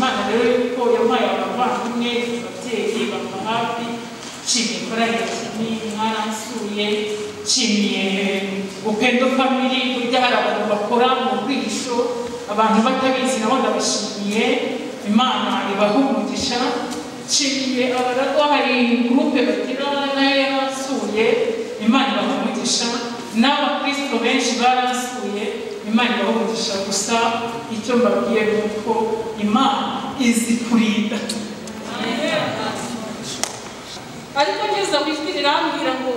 Imana rero yuko yampaye abavandimwe, ababyeyi bamba hafi. Nshimiye korali ya Kimi, mwaransuye. Nshimiye Upendo Family, burya hari abantu bakora mu bwihisho abantu batabizi, nabo ndabashimiye, Imana ibaha umugisha. Nshimiye abaragwa, hari groupe bagira nayo yaransuye, Imana ibaha umugisha. N'abakristo benshi baransuye, Imana ibaha umugisha. Gusa icyo mbabwiye ni uko Imana izi kurinda. Ariko ngeze aho ijwi rirambwira ngo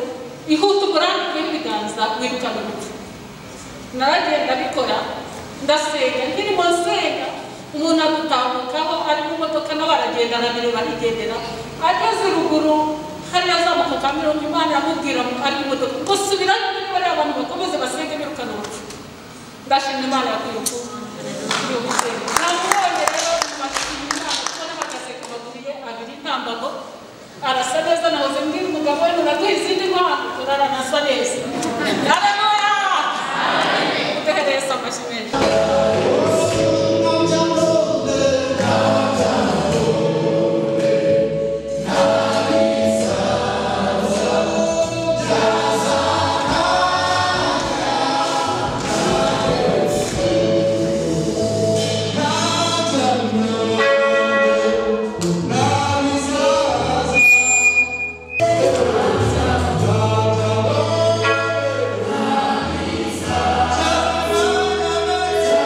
ihute umurambike w'ibiganza wirukane urupfu. Naragenda bikora, ndasenga, nkirimo nsenga umuntu adutambukaho ari mu modoka, nawe aragenda arabireba arigendera. Ageze ruguru hariya azamuka ka mirongo, Imana iramubwira ari mu modoka ngo subirayo niba bariya abantu bakomeze basenge birukana urupfu. Ndashima Imana yakuye urupfu. Namubonye rero ndashima Imana kuko nahagaze ku maguru ye abiri nta mbago, arasa neza. Nahoze mbwira umugabo we nuraduha izindi mpano turaranasa neza. Haleluya! Uduhereye Yesu amashyi menshi. Thank you.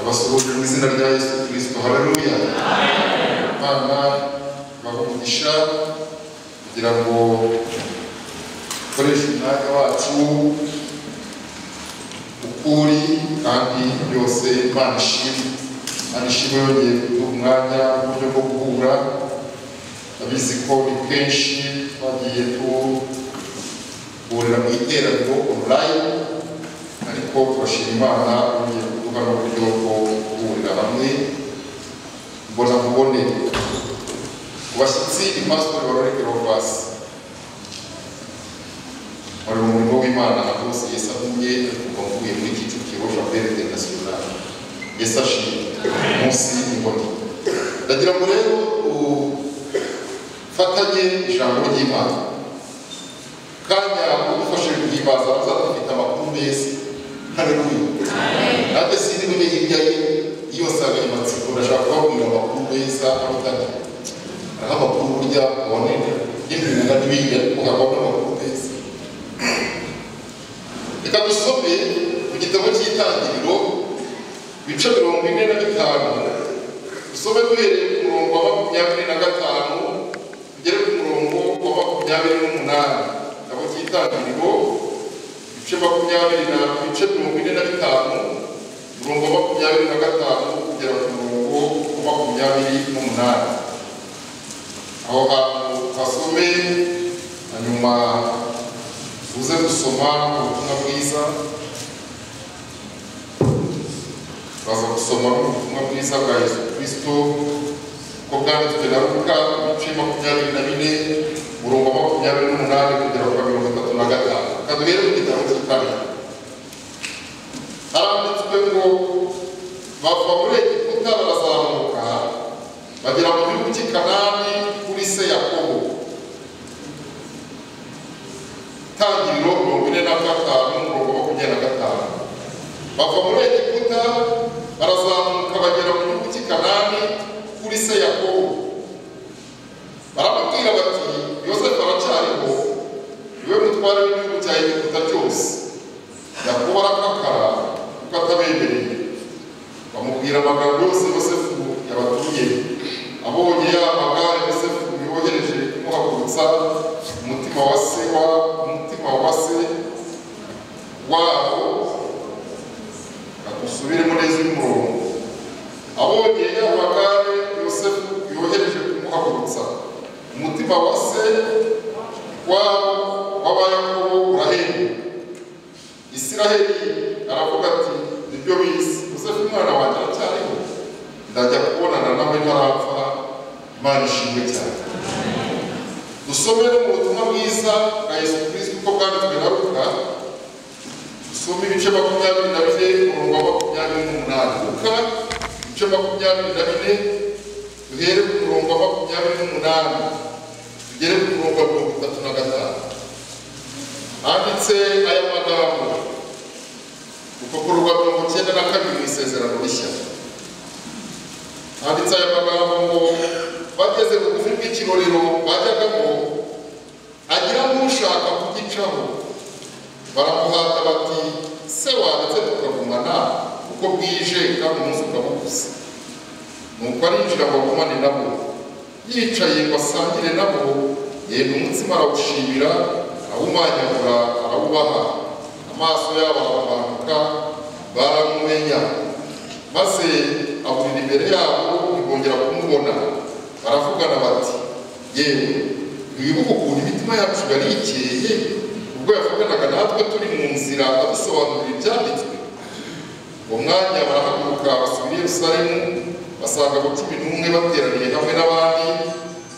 Abasuhuje mu izina rya Yesu Kristo. Haleluya. Imana ibahe umugisha kugira ngo dukoreshe umwanya wacu ukuri kandi byose Imana ishimwe. Imana ishimwe yongeye kuduha umwanya w'uburyo bwo guhura. Abizi ko ni kenshi twagiye duhurira mu iteraniro online, ariko turashima Imana yongeye kuduha n'uburyo bwo guhurira hamwe mbona mubone. Ku bashyitsi ni Pastor Barore Cleophas, wari mu murimo w'Imana rwose. Yesu agumye kuva mvuye muri Kicukiro Chapelle International. Yesu ashimwe. Umunsi inkoni. Ndagira ngo rero ufatanye ijambo ry'Imana. Kanya udufashe guhimbaza azadufite amakuru meza. Haleluya. Nanjye sindi bujye hirya ye iyo nsanganyamatsiko, ndashaka kubabwira amakuru meza arutanye. Hariho amakuru burya ubonene y'imyuga n'ibindi, ariko hakabamo n'amakuru meza. Reka dusome mu gitabo cy'Itangiriro ibice 45, dusome duhereye ku murongo wa 25 tugere ku murongo wa 28. Igitabo cy'Itangiriro ibice 45, umurongo wa 25 kugera ku murongo wa 28. Aho hantu hasome, hanyuma uze gusoma ubutumwa bwiza. Baza gusoma ubutumwa bwiza bwa Yesu Kristo uko bwanditswe na Luka ibice 24 umurongo wa 28 kugera ku 35. Kaduhere mu gitabo cy'Itangiriro. Haranditswe ngo bava muri Egiputa barazamuka bagera mu gihugu cy'i Kanani kuri se Yakobo. Itangiriro 45 umurongo wa 25. Bava muri Egiputa barazamuka bagera mu gihugu cy'i Kanani kuri se Yakobo. Baramubwira bati Yosefu aracyariho, niwe mutware w'igihugu cya Egiputa cyose. Yakobo arakakara kuko atabemereye. Bamubwira amagambo yose Yosefu yabatumye. Abonye ya magare Yosefu yohereje kumuhagurutsa, umutima wa se wabo. Dusubiremo neza uyu murongo. Abonye ya magare Yosefu yohereje kumuhagurutsa, umutima wa se wabo w'Abayakobo urahenduka. Isiraheli aravuga ati nibyo bizi, Yosefu umwana wanjye aracyariho, ndajya kubonana nawe ntarapfa. Imana ishimwe cyane. Dusome no mu butumwa bwiza bwa Yesu Kristo uko bwanditswe na Luka. Dusome ibice 24 umurongo wa 28. Luka ibice 24 duhere ku murongo wa 28 tugere ku murongo wa 35. Handitse aya magambo, urupapuro rwa 92 mu Isezerano Rishya. Handitse aya magambo ngo bageze bugufi bw'ikirorero bajyagamo, agira n'ushaka kugicaho. Baramuhata bati se waretse tukagumana kuko bwije kandi umunsi ukaba ukuze. Nuko arinjira ngo agumane nabo. Yicaye ngo asangire nabo, yenda umutsima arawushimira, arawumanyagura, arawubaha. Amaso yabo aramanuka, baramumenya. Maze aburira imbere yabo, ntibongera kumubona. Baravugana bati yewe, ntiwibuka ukuntu imitima yacu yari ikeye ubwo yavuganaga natwe turi mu nzira adusobanurira ibyanditswe. Uwo mwanya barahaguruka basubira i Yerusalemu, basanga abo 11 bateraniye hamwe n'abandi,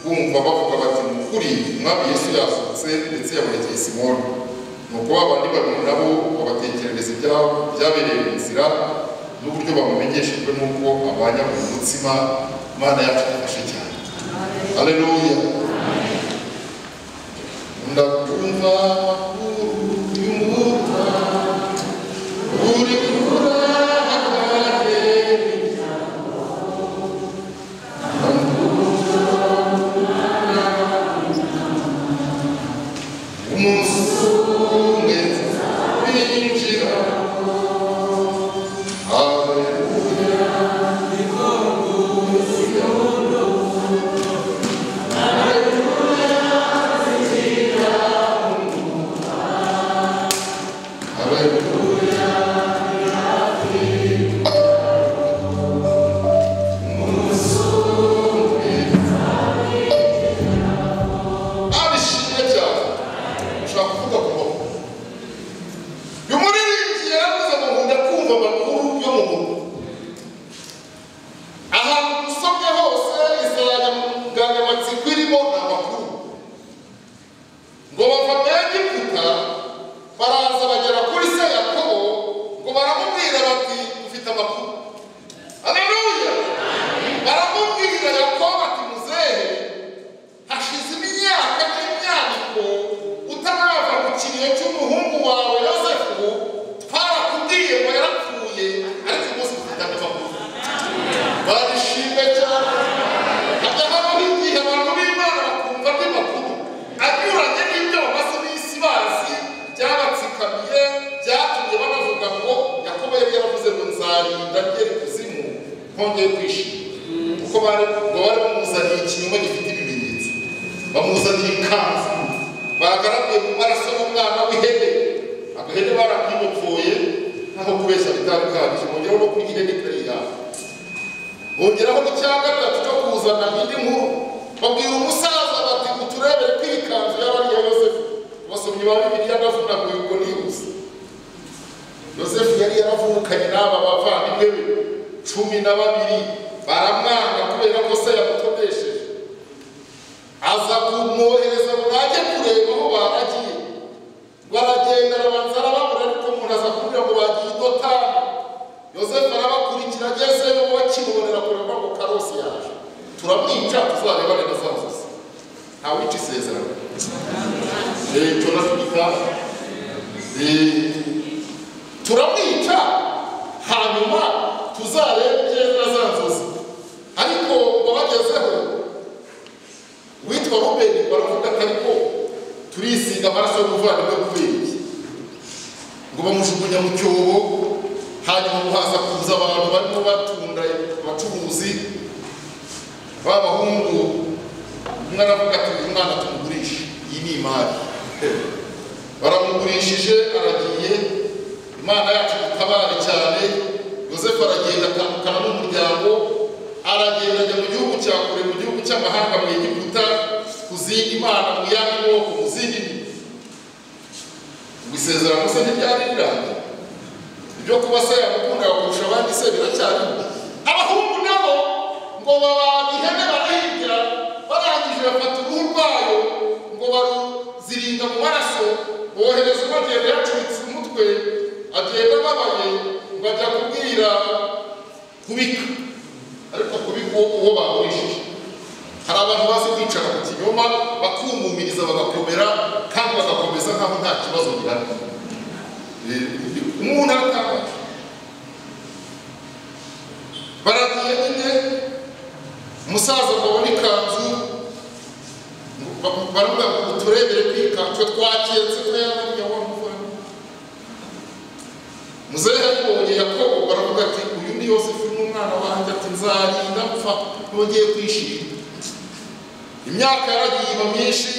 bumva bavuga bati ni ukuri Umwami Yesu yazutse ndetse yabonekeye Simoni. Nuko ba bandi babiri nabo babatekerereza ibyabereye mu nzira n'uburyo bamumenyeshejwe n'uko abanya mu mutsima. Imana yacu idufashe cyane. Haleluya. Ndakumva amakuru y'umurwa uri kure akarere, umunsi umwe binjira. Haleluya. Ntongeye kwishima kuko bari bamuzaniye ikinyoma gifite ibimenyetso, bamuzaniye ikanzu bagaraguye mu maraso y'umwana w'ihene. Agahene barakimupfuye nkaho kubeshya bitari bihagije, bongeraho no kurya ihene itari iyabo, bongeraho n'icya gatatu cyo kuzana indi nkuru. Babwira umusaza bati uturebere ko iyi kanzu yaba ari iya Yosefu. Abasomyi ba Bibiliya ndavunaguye ubwo nihuse. Yosefu yari yaravukanye n'aba bavandimwe be 12, baramwanga kubera ko se yamutonesheje. Aza kumwohereza ngo ajye kureba aho baragiye. Baragenda arabanza arababura, ariko umuntu aza kumubwira ngo bagiye i Dotani. Yosefu arabakurikira agezeyo bakimubonera kure ngo Karosi yaje, turamwica tuzarebane na za nzozi. Ntawica isezerano. Turamwica hanyuma tuzarebe ibyiza na za nzozi. Ariko ngo bagezeho witwa Rubeni baravuga ati ariko turisiga amaraso y'umuvandimwe kubera iki? Ngo bamujugunya mu cyobo. Hanyuma muhaza kuza abantu barimo batunda abacuruzi b'abahungu. Umwe aravuga ati uyu mwana tumugurishe, iyi ni imari. Baramugurishije aragiye. Imana yacu itabare cyane. Yosefu aragenda atandukana n'umuryango, aragenda ajya mu gihugu cya kure, mu gihugu cy'amahanga, mu Egiputa, ku zindi mana, mu yandi moko, mu zindi ndimi. Ngo isezerano se ntiryari rirangiye? Ibyo kuba se yamukundaga kurusha abandi se biracyarimo. Abahungu nabo ngo babaga ihene barahingira, barangije bafata uruhu rwayo ngo baruziringa mu maraso, bohereza umwe agenda yacuritse umutwe, agenda ababaye, ngo ajya kubwira kubika. Ariko kubika uwo bagurishije. Hari abantu bazi kwicara ku kinyoma bakumumiriza bagakomera kandi bagakomeza nkaho nta kibazo gihari. Umuntu aratanga. Baragiye nyine, umusaza ngo abone ikanzu, baravuga ngo turebere ko iyi kanzu twaketse ko yaba ari iya wa muvandimwe. Muzehe abibonye Yakobo baravuga ati uyu ni Yosefu n'umwana wanjye, ati nzarinda mpfa ntongeye kwishima. Imyaka yaragiye iba myinshi,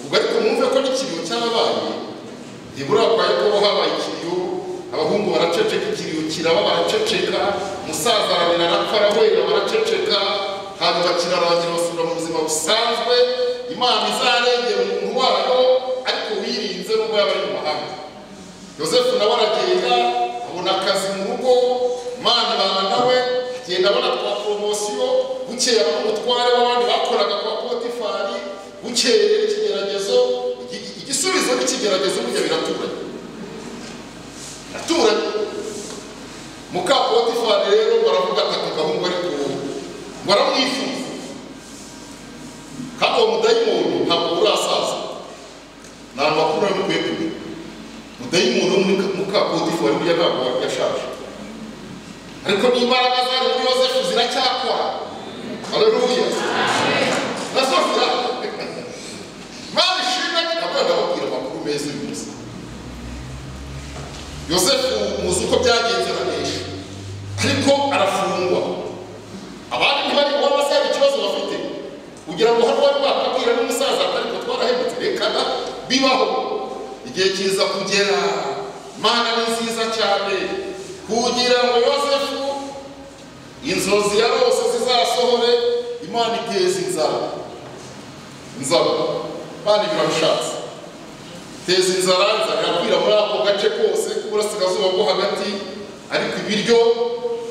ubwo ariko mwumve ko n'ikiriyo cyarabaye. Nibura kwa Yakobo habaye ikiriyo, abahungu baraceceka, ikiriyo kiraba baraceceka, umusaza ararira arapfa arahwera baraceceka, hanyuma kirarangira basubira mu buzima busanzwe. Imana izarengera umuntu wayo ariko wirinze nubwo yaba ari mu mahanga. Yosefu nawe aragenda abona akazi mu rugo, Imana ibana nawe, agenda abona twa poromosiyo, bukeye abona umutware w'abandi bakoraga kwa Potifari, bukeye ikigeragezo, igisubizo n'ikigeragezo burya biraturanye. Biraturanye. Muka Potifari rero baravuga ati aka gahungu ariko ngo aramwifuza. Kandi uwo mudayimoni ntabwo urasaza. Ni amakuru yo mukwiye kumenya. Mudayimoni wo muri muka Potifari burya ntabwo yashaje. Ariko n'imbaraga zari muri Yosefu ziracyakora. Haleluya. Nazo zirakora. Imana ishimwe, ntabwo ndababwira amakuru meza uyu munsi. Yosefu muzi uko byagenze aranesha, ariko arafungwa. Abandi ntibari kuba basaba ikibazo bafite, kugira ngo hano bari bakabwira n'umusaza ariko twarahemutse, reka da bibaho. Igihe kiza kugera, Imana ni nziza cyane, kugira ngo Yosefu inzozi yarose zizasohore. Imana iteza inzara. Inzara Imana ibirabishatse, iteza inzara, inzara irakwira muri ako gace kose k'uburasirazuba bwo hagati, ariko ibiryo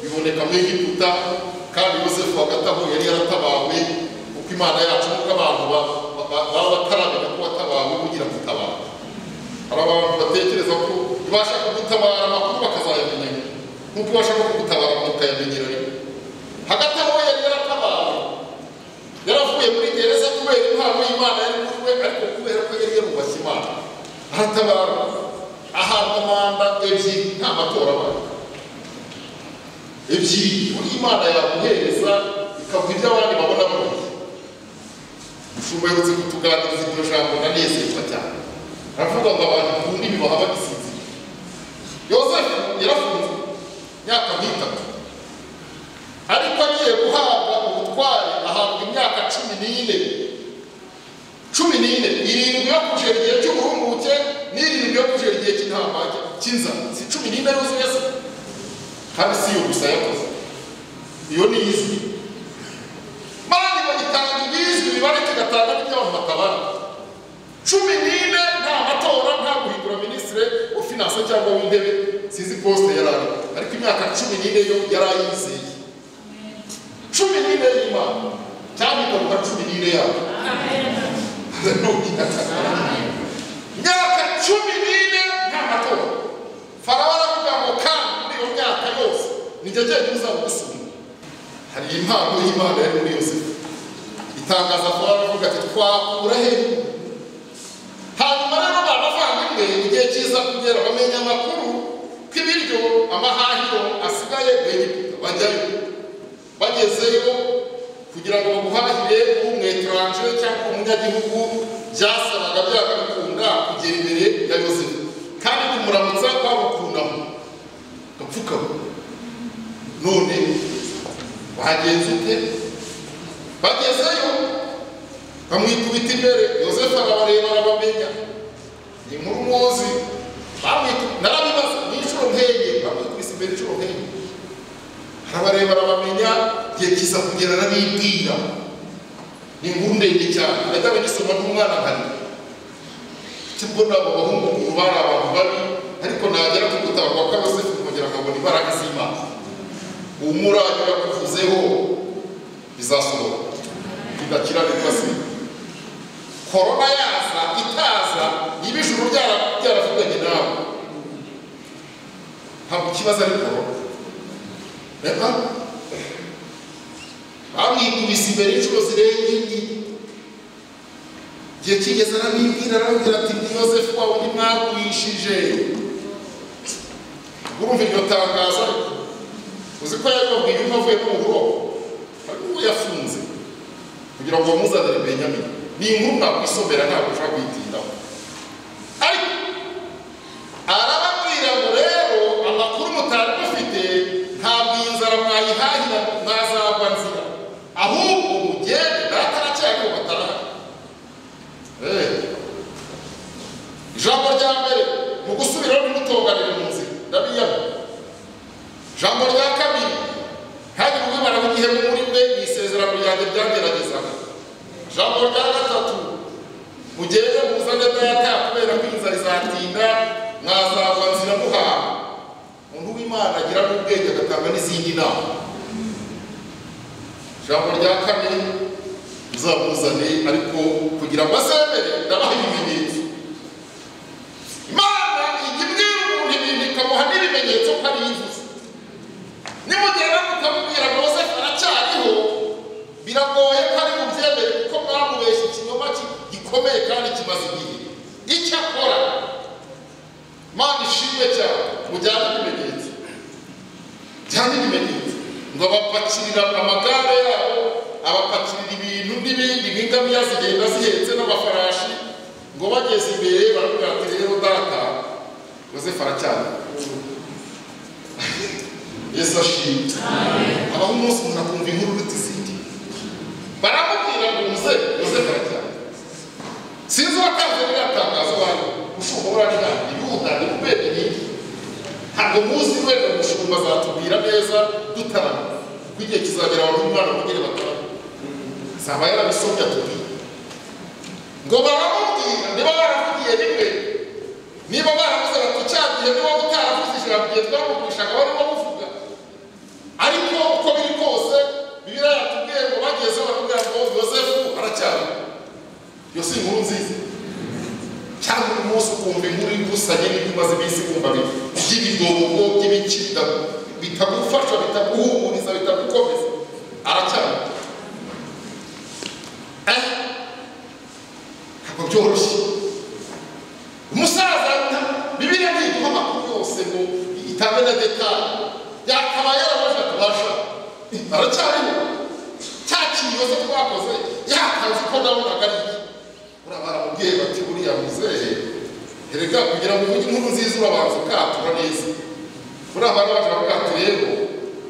biboneka mu Egiputa. Kandi Yosefu hagati aho yari yaratabawe, kuko Imana yacu nubwo abantu baba bataramenya ko watabawe kugira ngo utabare. Hari abantu batekereza ko ibasha kugutabara amakuru bakazayamenya, nkuko ibasha no kugutabara ukayamenyera rimwe. Hagati aho yari yaratabawe, yaravuye muri gereza kubera impano y'Imana yari muri we, ariko kubera ko yari yarubashye Imana aratabara, ahabwa manda 2 nta matora abaye. 2 buri Imana yaguhereza ikaguha ibyo abandi babona babonye. Umushumba aherutse kutuganiriza iryo jambo ndanezerwa cyane. Aravuga ngo abantu ku ndimi bahaba bagisinziriye. Yosefu yarafunzwe imyaka nk'itatu. 14. 14 irindwi yo kujera igihe cy'uburumbuke n'irindwi yo kujera igihe cy'intambara cy'inzara. Si 14 yuzuye se? Kandi si yo gusa yakoze, iyo ni izwi. Mani bagitanga ibizwi bibareka igatanga n'iby'abantu batabara. 14 nta matora, nta guhindura ministre wa finance cyangwa w'intebe, sinzi poste yarari, ariko imyaka 14 yo yarayizeye. 14 y'Imana cyangwa ikaruka 14 yabo. Imyaka 14 nta matora. Farawo aravuga ngo kandi muri iyo myaka yose nijye jyenyine uzagusubira. Hari impano y'Imana yari muri Yosefu itangaza. Farawo aravuga ati twakura he? Hanyuma rero bavandimwe, igihe kiza kugera bamenya amakuru ko ibiryo amahahiro asigaye mu Egiputa. Bajyayo, bagezeyo kugira ngo baguhahire umwetranje cyangwa umunyagihugu byasabaga byanga bikunda kugera imbere ya Yosefu, kandi kumuramutsa kwabukunamo gapfukama. None wagenze ute? Bagezeyo bamwikubita imbere, Yosefu arabareba arabamenya. Ni inkuru muzi, narabibaza ni inshuro nkenye, bamwikubise imbere inshuro nkenye, arabareba arabamenya. Igihe kiza kugera arabibwira. Ni inkuru ndende cyane, najyaga ngisoma n'umwana nkari mbona abo bahungu ukuntu bari abantu babi, ariko nagera ku gutabarwa kwa Yosefu nkongera nkabona imbaraga z'Imana. Umurage yakuvuzeho bizasohoka, bidakiranirwa se. Korona yaza itaza, niba ijuru ryaravuganye nawe, ntabwo ikibazo ari korona. Reka bamwikubise imbere inshuro zirenga enye. Igihe kigeze arabibwira, arababwira ati ni Yosefu wawe ntimwagurishije. Urumva iryo tangazo? Uzi ko yababwiye umwe avuye no mu buroko, ariko uwo yafunze kugira ngo bamuzanire Benyamini. Ni inkuru mwakwisomera, ntabwo ushobora kuyitindaho. Ariko arababwira ngo rero amakuru mutari mufite, ntabwo iyi nzara mwayihahira, mwazagwa nzira, ahubwo mugende data aracyariho batarahari. Ijambo rya mbere mu gusubiraho ntimutonganire mu nzira, ndabiyama. Ijambo rya kabiri, ntihagire uwibara w'igihemu muri mwe, ni isezerano ryanjye ryangeragezaga. Ijambo rya gatatu, mugende muzane data kubera ko inzara izatinda, mwazagwa nzira muhaha. Umuntu w'Imana agira n'ubwenge agatanga n'izindi nama. Ijambo rya kane, muzamuzane ariko kugira ngo azemere ndabaha ibimenyetso. Imana ijya ibwira umuntu ibintu ikamuha n'ibimenyetso ko ari ivuze. Nimugenda mukamubwira ngo Yosefu aracyariho, biragoye ko ari bubyemere kuko mwamubeshye ikinyoma gikomeye kandi kimaze igihe. Icyo akora, Imana ishimwe cyane, mujyane ibimenyetso. Jyane ibimenyetso. Ngo abapakirira amagare yabo, abapakirira ibintu n'ibindi nk'ingamiya zigenda zihetse n'amafarashi, ngo bageze imbere baravuga ati rero data Yosefu aracyariho. Yesu ashimwe. Habaho umunsi umuntu akumva inkuru uruta izindi. Baramubwira ngo muze Yosefu aracyariho. Sinzi uwatanze ririya tangazo hano, ushobora kuba ari Yuda ni Rubeni n'indi. Ntabwo muzi, wenda umushumba azatubwira neza dutarama, kuko igihe kizagera abantu umwana mugere batarama, azaba yarabisomye atubwira. Ngo baramubwira, niba baravugiye rimwe, niba baravuze bati cya gihe niba utaravuze ijambo igihe twamugurishaga wari wamuvuga. Ariko uko biri kose Bibiliya yatubwiye ngo bagezeho baramubwira ngo Yosefu aracyariho. Iyo si inkuru nziza. Cyangwa umunsi ukumva inkuru igusanye n'ibyo umaze iminsi wumva by'ibidobo by'ibiki bitagufasha, bitaguhumuriza, bitagukomeza. Aracyariho. Ntabwo byoroshye. Umusaza Bibiliya ntiduha amakuru yose ngo itange na detaye, yakabaye yarabaje atubasha aracyariho. Cya kintu twakoze yakazi ko nabonaga ari iki. Baramubwiye bati buriya muzehe, erega kugira ngo uvuge inkuru nziza urabanza ukatura neza. Buriya barabaje baravuga ati rero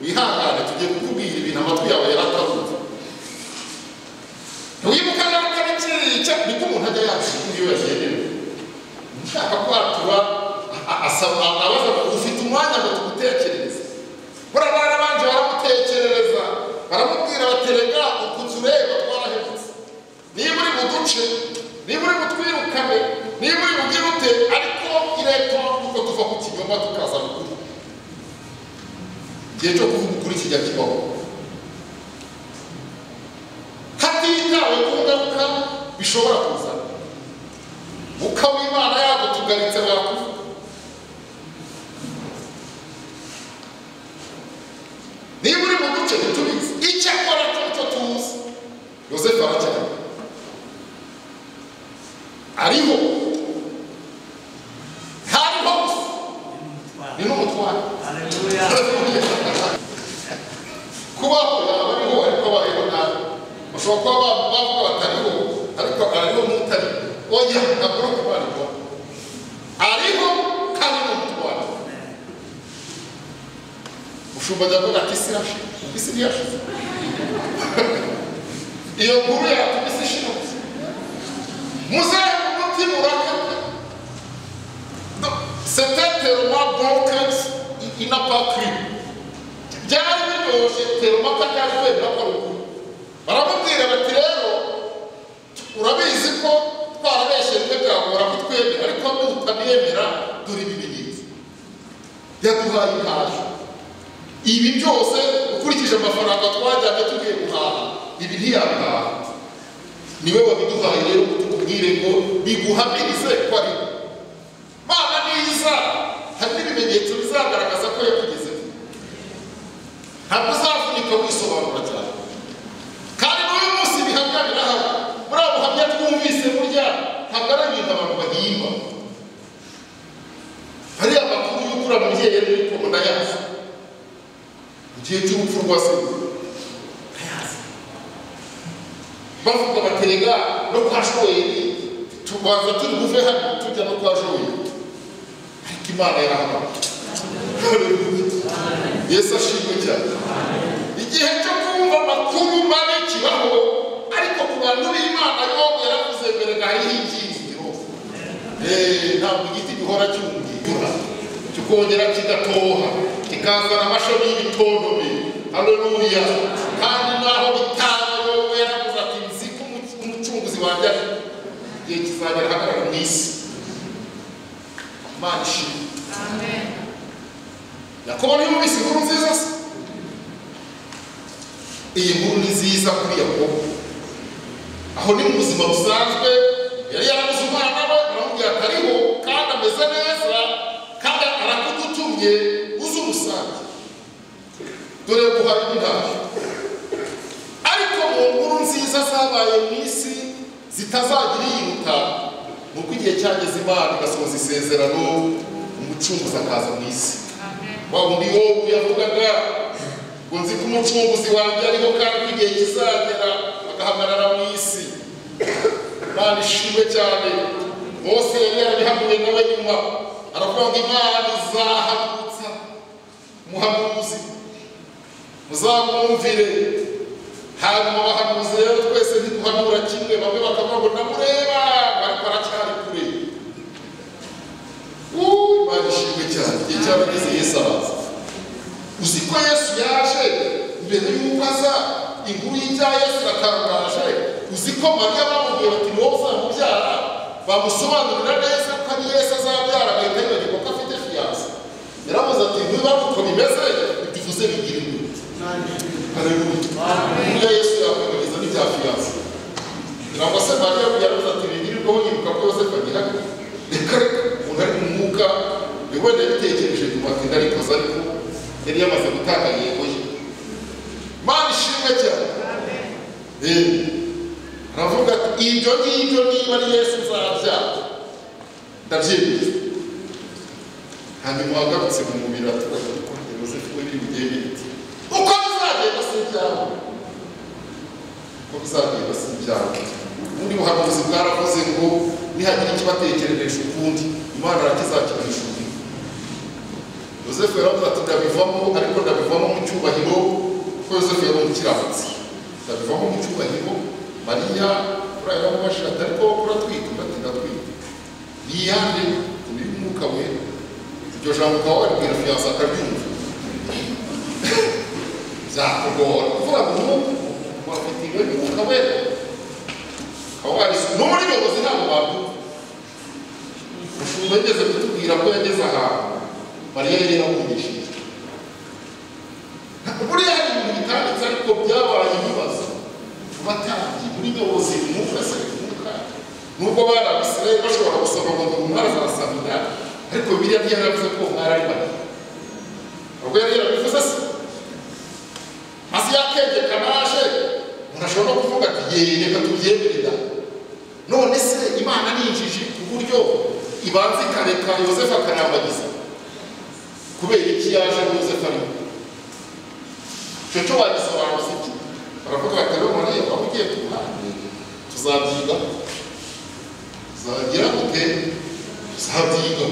wihangane, tugiye kukubwira ibintu amatwi yawe yaratabumva. Ntiwibuka n'abatariki cya niko umuntu ajya yakira iyo yagendera. Ushaka kwatura asaba abaza ngo ufite umwanya ngo tugutekerereze. Buriya barabanje baramutekerereza, baramubwira baterega ukutureba twarahemutse. Niba uri buduce, niba uri butwirukane, niba uri bugire ute, ariko ireto kuko tuva ku kinyoma tukaza ukuri. Igihe cyo kuvuga ukuri kijya kibaho. Hatitawe ku ngaruka bishobora kuzana. Mwuka w'Imana yagutugaritse wakuvuga. Niba uri mu duce ntitubizi, icyo akora cyo tuzi. Yosefu aracyari ariho, hariho gusa ni n'umutware. Kubaho yaba ariho ariko abayeho nabi. Bashobora kuba bavuga batariho ariko ariho n'utari. Oya, ntabwo ari ukubarwa. Ariho kandi ni umutware. Mushumba ajya avuga ati isi irashize, isi ntiyashize. Iyo nkuru yatuma isi ishira. Muzehe umutima urakata. C'était tellement bon qu'il n'a pas cru. Byari biryoshye tellement ko atari kwemera ko ari ukuri. Baramubwira bati rero urabizi ko twarabeshye bimwe byagora kutwemera, ariko nutaniyemera dore ibimenyetso. Yaduhaye intashyo. Ibi byose ukurikije amafaranga twajyanye tugiye guhaha, ibi ntiyabihaha. Niwe wabiduhaye rero tukubwire ngo biguhamirize ko ari Mana niza. Hari n'ibimenyetso bizagaragaza ko yakugezeho. Ntabwo uzavunika wisobanura cyane. Kandi n'uyu munsi ibihamya birahari. Buriya buhamya twumvise burya ntabwo ari ibintu abantu bahimba. Hariya amakuru y'uko uriya mubyeyi yari muri koma ndayazi. Mu gihe cy'urupfu rwa se ndayazi. Bavuga baterega no kwa Joeli, tubanza turi buve hano tujya no kwa Joeli. Ariko Imana yarahamagaye. Yesu ashimwe cyane. Igihe cyo kumva amakuru mabi kibaho, ariko ku bantu b'Imana Yobu yaravuze mbere ngo hariho ibyiringiro. Ntabwo igiti gihora cyumye, kikongera kigatoha, kikazana amashami y'ibitontome. Haleluya. Kandi naho bitaba Yobu yaravuze ati nzi ko umucunguzi wanjye ari igihe kizagera ahagarara mu isi. Imana ishimwe. Amen. Yakobo ntiyumvise inkuru nziza se? Iyi nkuru ni nziza kuri Yakobo. Aho ni mu buzima busanzwe, yari yarabuze umwana we, aramubwira ati ariho kandi ameze neza, kandi arakudutumye uze umusange. Dore guhaye intashyo. Ariko mu nkuru nziza zabaye mu isi zitazagira iyiruta, ni uko igihe cyageze Imana igasohoza isezerano, umucunguzi akaza mu isi. Wa wundi Yobu yavugaga ngo nzi ko umucunguzi wanjye ariho kandi ko igihe kizagera agahagarara mu isi. Imana ishimwe cyane. Mose yari yarabihanuye nawe nyuma, aravuga ngo Imana izahagurutsa umuhanuzi, muzamwumvire. Hanyuma abahanuzi rero twese ntiduhanura kimwe, bamwe bakavuga ngo ndamureba ariko aracyari kure. Imana ishimwe cyane. Igihe cyarageze Yesu araza. Uzi ko Yesu yaje mbere y'uko aza, inkuru y'ibya Yesu iratangaje. Uzi ko Mariya bamubwiye bati ni wowe uzamubyara, bamusobanurira neza ko ari Yesu azabyara, agahita yibagirwa ko afite fiyanse. Yaravuze ati niba ari uko bimeze, ibyo uvuze bigira imbuto. Haleluya. Burya Yesu yakwibagiza n'ibya fiyanse. Kugira ngo se Mariya yaravuze ati bigirirweho, yibuka ko Yosefu agihari. Reka reka, umuntu ari mu mwuka, wenda yabitekereje nyuma ati ndarikoze, ariko yari yamaze gutanga yego ye. Imana ishimwe cyane. Aravuga ati ibyo ngibyo niba ari Yesu nzabyara, ndabyemeye. Hanyuma agarutse mu mubiri ati Yosefu we biri bugende bite? Uko bizagenda si ibyawe. Uko bizagenda si ibyawe. Ubundi buhanuzi bwaravuze ngo nihagira ikibatekereresha ukundi, Imana irakizakibahishurira. Yosefu yaravuze ati ndabivamo, ariko ndabivamo mu cyubahiro, kuko Yosefu yari umukiranutsi. Ndabivamo mu cyubahiro, Mariya uriya yaramubajije ati ariko uratwite? Ati ndatwite. Ni iyande? Ni iy'Umwuka Wera. Iryo jambo ukaba waribwira fiyanse akaryumva, byakugora kuvuga ngo umwuka wafite inda y'Umwuka Wera, ukaba warisuye. No muri nyobozi ntabwo babyumva. Umushumba yageze kutubwira ko yageze ahantu Mariya yari yaramwigishije. Buriya hari ibintu bitanditse ariko byabaye ibibazo ku batambyi muri nyobozi. Umwuka se umwuka, nubwo bari Abisirayeli bashobora gusoma ngo umwari azasama inda, ariko Bibiliya ntiyaravuze ko umwari ari Mariya. Ubwo yari yarabivuze se maze yakenge kanaje, umuntu ashobora no kuvuga ati ye reka tubyemere da. None se Imana ni injiji ku buryo ibanza ikareka Yosefu akarambagiza? Kubera iki yaje Yosefu arimo? Icyo cyo wagisobanuza iki? Baravuga bati rero Mariya waba ugiye ku ruhande, tuzabyiga, tuzagira gute? Tuzabyiga.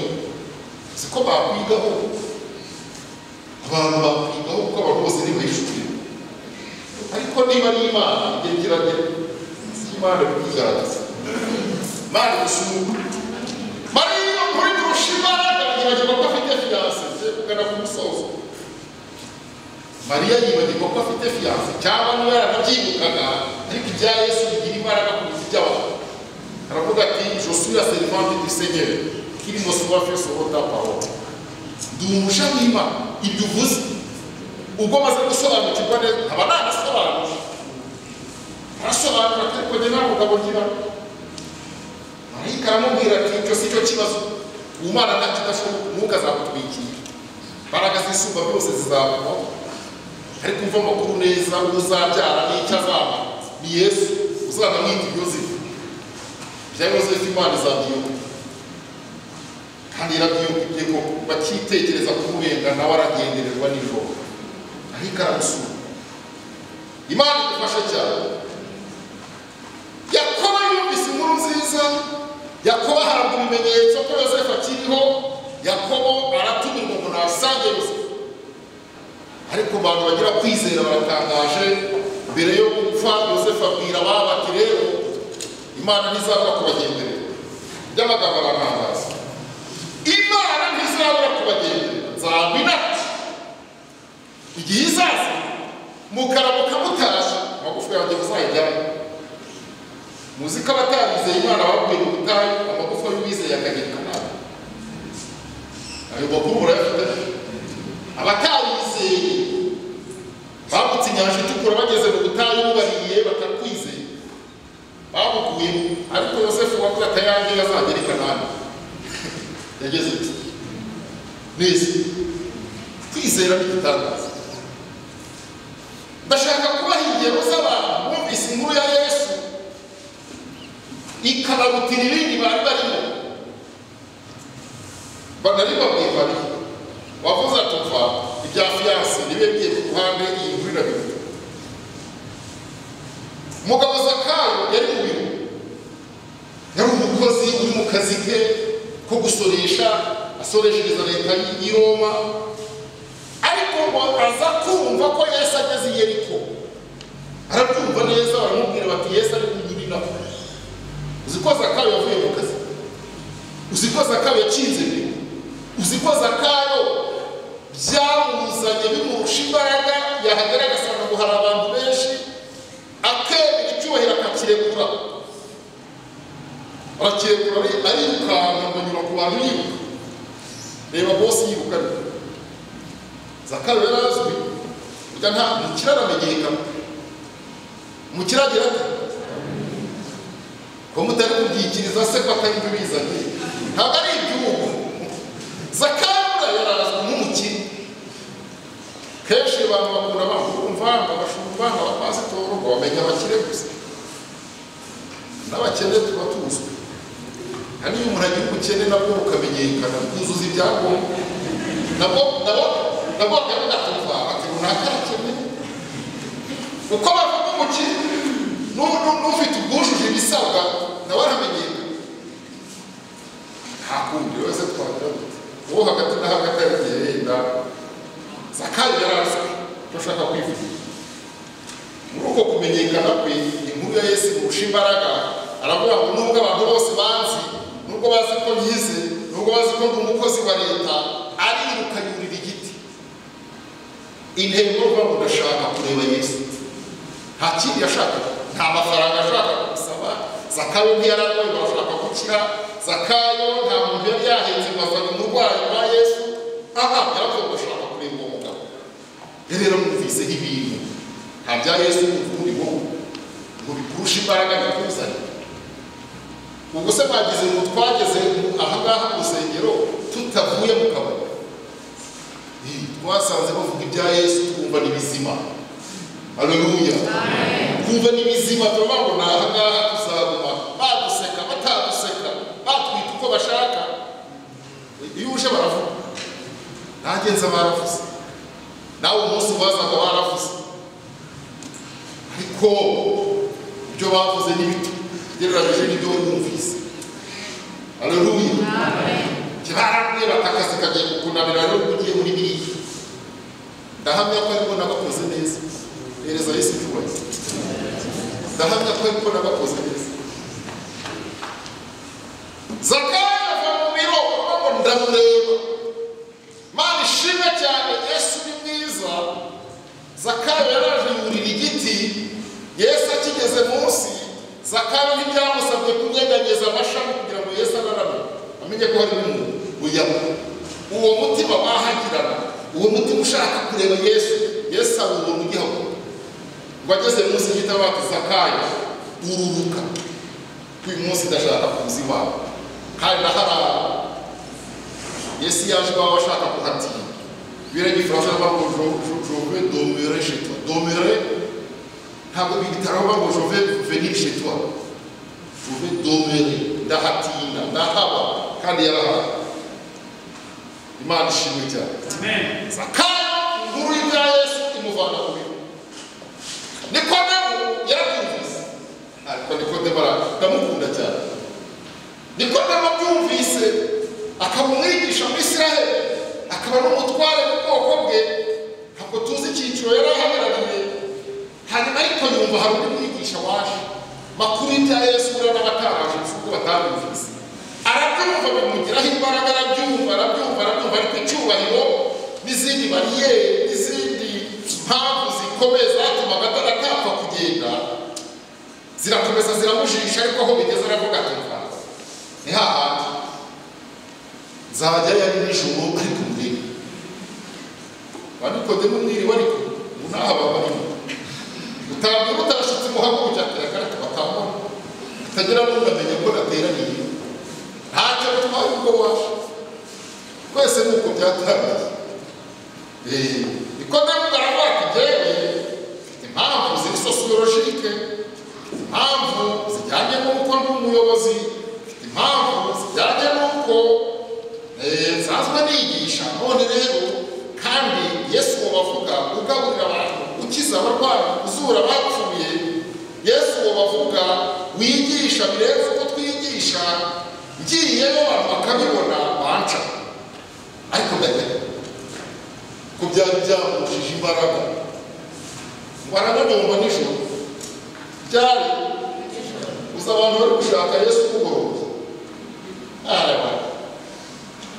Siko bakwigaho, abantu bakwigaho kuko abantu bose ntibahishurire. Ariko niba ari Imana igihe kiragera, si Imana bikigaragaza. Imana igusura. Mariya kuri kurusha imbaraga yibagirwa ko afite fiyanse. Ngiye kugana ku musozo. Mariya yibagirwa ko afite fiyanse, cyangwa niba yaranabyibukaga, ariko ibya Yesu bigira imbaraga kuruta iby'abantu. Aravuga ati je suis la servante du Seigneur, qu'il me soit fait selon ta parole. Ndi umuja w'Imana, ibyo uvuze ubwo maze gusobanukirwa neza, nkaba nanasobanuje. Arasobanura ariko njye nta mugabo ngira. Marayika aramubwira ati icyo si cyo kibazo, Umwana nta kidashoboka, umwuka azagutwikira, imbaraga z'isumba byose zizakubaho. Ariko umva amakuru neza, uzabyara n'icyo azaba ni Yesu, uzanamwita Yosefu. Ibya Yosefu Imana izabyibuka, kandi irabyibuka ko bakitekereza kumubenga, nawe aragendererwa nijoro, ariko aramusura. Imana idufashe cyane. Yakobo yumvise inkuru nziza, Yakobo ahabwa ibimenyetso ko Yosefu akiriho. Yakobo aratumirwa ngo nasange Yosefu. Ariko abantu bagira kwizera baratangaje. Mbere yo gupfa Yosefu abwira ababo ati rero Imana ntizabura kubagenderera. By'amagambo aratangaza, Imana ntizabura kubagenderera, nzagwa inati igihe izaza mukaramuka mutashye, amagufa yanjye muzayijyamo. Muzi ko abatarizeye Imana babwiye mu butayu, amagufa y'uwizeye akagera i Kanani. Ayo makuru murayafite? Abatarizeye bambutse inyanja itukura bageze mu butayu bubariye batakwizeye, babukuye. Ariko Yosefu wavuze ati ayanjye azagera i Kanani. Yageze ati neza. Kwizera ni igitangaza. Ndashaka kubaha ingero z'abantu bumvise inkuru ya Yesu ikababutira ibindi bari barimo. Banari babwiye Mariya wavuze ati umva ibya fiyanse nibe bigiye ku ruhande, iyi nkuru irabiruta. Umugabo Zakayo yari mu biro, yari umukozi uri mu kazi ke ko gusoresha, asoreshereza leta y'i Roma. Ariko ngo aza kumva ko Yesu ageze i Yeriko, arabyumva neza. Baramubwira bati Yesu ari kunyuriraho. Uzi ko Zakayo yavuye mu kazi? Uzi ko Zakayo yakinze ibintu? Uzi ko Zakayo byamuzanye bimurusha imbaraga, yahagera agasanga ngo hari abantu benshi, akemera icyubahiro akakirekura, arakirekura, arirukanka ngo anyura ku bantu yiruka. Reba bosi yiruka ariko Zakayo yari azwi, burya nta mukire aramenyekana. Umukire agira ate? Ko mutari kubyikiriza se ko atari ibyo bizanye? Ntabwo ari iby'ubu. Zakayo buriya yarazwi nk'umukire. Kenshi abantu bakunda bumva ngo abashumba, ngo abapasitoro, ngo bamenye abakire gusa. N'abakene tuba tuzwi. Hari n'iyo umuntu agira ubukene nabwo bukamenyekana, bwuzuza ibyangombwa. Nabwo bakavuga ati ati runaka arakene. Uko bavuga umukire n'ufite ubwujuje ibisabwa nawe aramenyekana. Nta kundi wese twagira dute, uwo hagati na hagati yagiye yenda. Zakayo yarazwi, icyo ashaka kwivugira. Muri uko kumenyekana kwe, inkuru Inkuru ya Yesu imurusha imbaraga. Aravuga ngo nubwo abantu bose banzi, nubwo bazi ko nyize, nubwo bazi ko ndi umukozi wa leta, ariruka yurira igiti. Intego yo ndashaka kureba Yesu. Nta kindi yashakaga, nta mafaranga ashaka gusaba. Zakayo ntiyararwaye barashaka gukira. Zakayo nta muntu yari yahetse ngo azanye umurwayi wa Yesu. Aha yaravuze ngo ashaka kureba uwo mugabo. Rero mwumviseho ibintu nta bya Yesu ubundi wowe ngo bikurushe imbaraga bikuzane. Ubwo se mwagize ngo twageze aha ngaha mu rusengero tutavuye mu kabari, twasanze bavuga ibya Yesu twumva ni bizima. Haleluya. Twumva ni bizima, turavuga ngo ni aha ngaha tuzaguma, baduseka bataduseka, batwita uko bashaka. Iyo uje baravuga, nanjye nza baravuze, nawe umunsi wazaga baravuze, ariko ibyo bavuze ni bito ugereranyije n'ibyo wumvise. Haleluya. Barambwiye batakazi kagiye kukunanira rero ugiye muri biriya. Ndahamya ko ariko nagakoze neza. Hereza Yesu icyubahiro. Ndahamya ko ariko nagakoze neza. Zakayo ava mu biro ngo ndamureba. Mana ishimwe cyane, Yesu ni mwiza. Zakayo yaraje yurira igiti. Yesu akigeze munsi, Zakayo ntibyamusabye kunyeganyeza amashami kugira ngo Yesu ararame amenye ko hari umuntu. Oya, uwo mutima wahagirana, uwo mutima ushaka kureba Yesu, Yesu awubona ugihaguruka. Ngo ageze munsi y'igiti bati Zakayo ururuka, uyu munsi ndashaka kuza iwawe kandi ndaharara. Yesu yaje iwawe ashaka kuhatinda. Biriya Igifaransa bavuga ngo je vais demeurer chez toi. Demeurer ntabwo bitaro bavuga ngo je vais venir chez toi. Je vais demeurer, ndahatinda, ndahaba, kandi yarahaba. Imana ishimwe cyane. Amen. Zakayo inkuru y'ibya Yesu imuvana mu biro. Nikodemu yarabyumvise, ariko Nikodemu ndamukunda cyane. Nikodemu abyumvise akaba umwigisha muri Isiraheli, akaba n'umutware mu bwoko bwe. Ntabwo tuzi icyiciro yari ahagarariye. Hanyuma ariko yumva hari undi mwigisha waje makuru y'ibya Yesu, buriya n'abataraje kuko batabyumvise. Arabyumva bimugiraho imbaraga, arabyumva arabyumva arabyumva, ariko icyubahiro n'izindi bariyeri n'izindi mpamvu zikomeye zatumaga atapfa kugenda zirakomeza ziramujisha. Ariko aho bigeze aravuga ati mva ni hahandi nzajya yari nijoro ariko murebe. Ba Nikodemu mwiriwe ariko ubu ntaha barimo. Utabwira utashyitse muhaguruke ati reka reka batambona, utagira n'unamenye ko nateraniye. Ntacyo bitwaye ubwo waje, twese ni uko byatangiye. Nikodemu aravuga ati jyewe mfite impamvu ziri sosiyologike, mfite impamvu zijyanye n'uko ndi umuyobozi, mfite impamvu zijyanye n'uko nsanzwe nigisha. None rero kandi Yesu uwo bavuga ugaburira abantu, ukiza abarwayi, uzura abapfuye, Yesu uwo bavuga wigisha birenze uko twigisha, ngiyeyo abantu bakabibona banca. Ariko ndajya ko byari byamushije imbaraga, ngo arananumva nijoro byari gusa abantu bari gushaka Yesu kugorora. Araba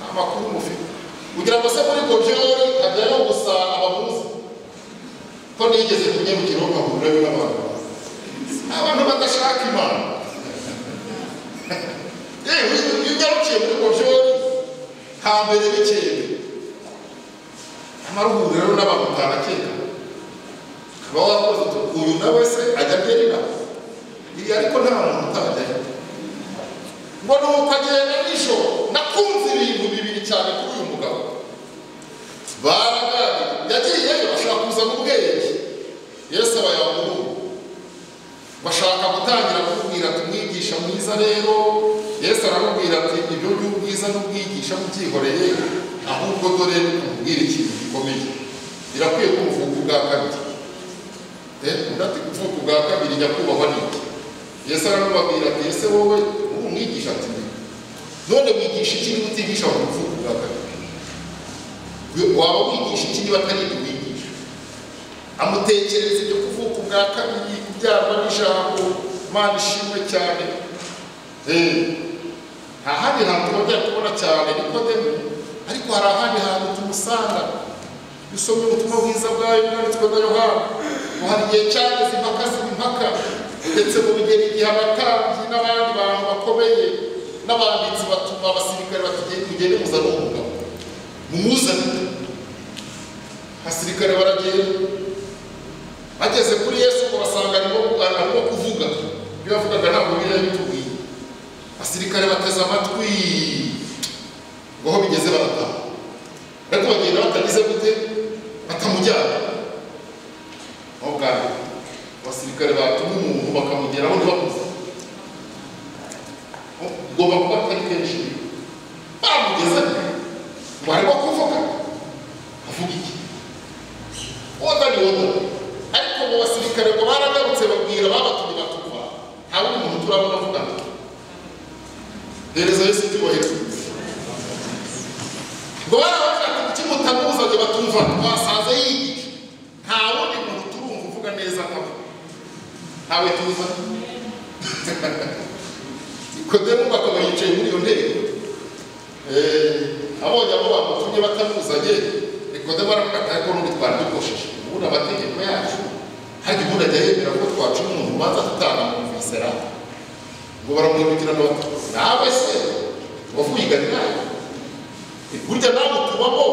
amakuru mufite kugira ngo se muri gobyori hajyayo gusa abamuzi ko nigeze kunyarukira nkahurirayo n'abantu, abantu badashaka Imana. Yewe iyo unyarukiye muri gobyori hambere bikeye amara uhurirayo n'abantu utarakeka, ukaba wakoze uti uyu nawe se ajya abyerera iri, ariko nta muntu utajyayo. Ngo nuko agenda nijoro. Nakunze ibintu bibiri cyane kuri uyu mugabo. Baraganira, yagiyeyo ashaka kuzana ubwenge. Yesu aba yamuhura, bashaka gutangira kumubwira ati mwigisha mwiza. Rero Yesu aramubwira ati ibyo by'ubwiza n'ubwigisha mubyihoreye, ahubwo dore umubwira ikintu gikomeye. Birakwiye ko umuvuga ubwa kabiri. Undi ati kuvuka ubwa kabiri nyakubahwa ni iki? Yesu aramubabwira ati ese wowe uri umwigisha? Ati none wigisha iki niba utigisha kuvuka ubwa kabiri? Waba wigisha iki niba atari ibyo wigisha? Amutekerereza ibyo kuvuka ubwa kabiri, kubyarwa n'ijambo. Imana ishimwe cyane. Nta handi hantu twongera kubona cyane Nikodemu, ariko hari ahandi hantu tumusanga. Dusomye ubutumwa bwiza bwayo bwanditswe na Yohana, ngo hari igihe cyageze impaka ziba impaka, ndetse mu bigera igihe abatambyi n'abandi bantu bakomeye n'abanditsi batuma abasirikare bati mugende muzane uwo mugabo, mumuzane. Abasirikare baragenda, bageze kuri Yesu ngo basanga arimo kuvuga. Ibyo yavugaga ntabwo Bibiliya bitubwiye. Abasirikare bateze amatwi ngo aho bigeze barataha, ariko bagenda batagize gute, batamujyana. Aho bwa mbere abasirikare batuma umuntu bakamugeraho ntibamuze, ugomba kuba atari kenshi bamugeze ngo arimo kuvuga, avuga iki? Oda ni oda. Ariko mu basirikare ngo baragarutse babwira babatumye batuva, nta wundi muntu turabona avuga. Hereza Yesu icyubahiro. Ngo barabaje ati kuki mutamuzanye? Batumva twasanze yigisha, nta wundi muntu turumva uvuga neza nkawe, ntawe tuza. Nikodemu akaba yicaye muri iyo ntebe, abonye abo bamutumye batamuzanye. Nikodemu aravuga ati ariko n'ubundi twari dukosheje, ubundi amategeko yacu hari ubundi ajya yemera ko twaca umuntu ubanza tutanamwumvise ra. Ngo baramuhindukirana bati nawe se wavuye i Galilaya, burya nawe utubamo